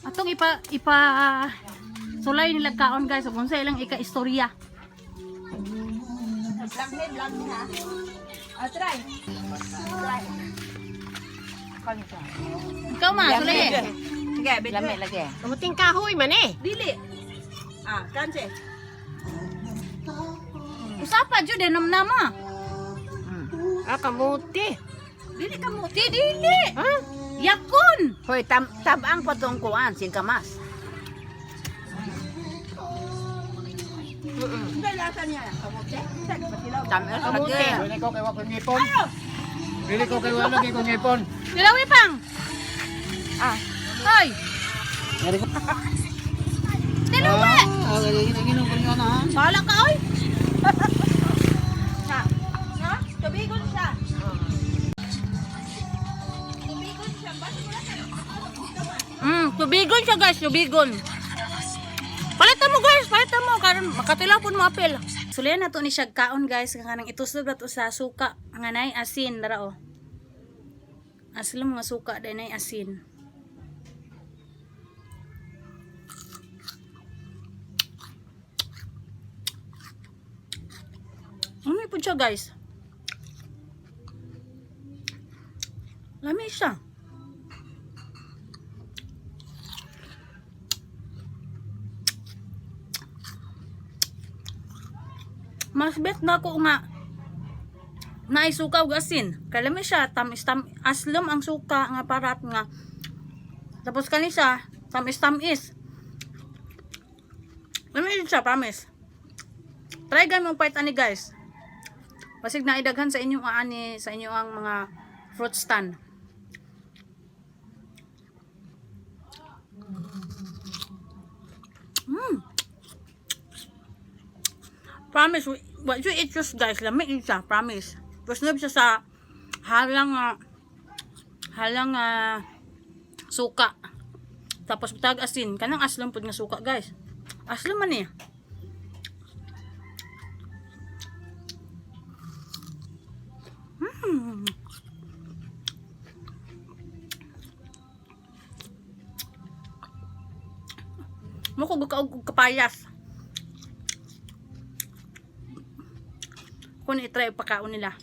Atong ipa ipa sulay nila kaon, guys, kung sa ilang ika istorya. Vlog ni, vlog ni ha. Ah, try. Try. Ikaw ma, sulay. Sige, medyo. Lami lagi. Kamuting kahoy man eh. Dili. Ah, kanse. Usapa jud eh namnama. Ah, kamuti. Dili ka mo. Di dili. Ha? Yakon. Hoy, tam tabang pa tong kuan singkamas. Hindi lasa niya. Kamote. Hindi, patilaw. Tamis Kamuti. lagi. Dili ko kay wa kong ngipon. Dili ko kay wala kay kong ngipon. Dilawi pang. Ah. Ay, dilawi. Ah, ginong ko niyo na. Sala ka oy. Siya. Ha? Tubigon siya. Tubigon siya. Basta wala ka. Tubigon siya, guys, tubigon. Palitan mo, guys, palitan mo karon makatilaw pud mo apel. Sulayan na to ni siya kaon, guys, kanang ituslob na to sa suka nga nay asin dara oh. Aslom mga suka dai nay asin. Ano po siya, guys? Lami siya. Mas bet na ko nga naay suka ug asin. Kay lami siya tamis tam aslom ang suka nga parat nga. Tapos kani siya tamis tamis. Lami siya, promise. Try gan mong part ani, guys. Basig na idaghan sa inyong ani sa inyo ang mga fruit stand. Promise, what you eat just, guys, lamig yun siya, promise. Tapos siya sa halang halang suka. Tapos tag asin, kanang aslom pud nga suka, guys. Aslom man eh. Mo ko og kapayas. Kung i-try pakaon nila.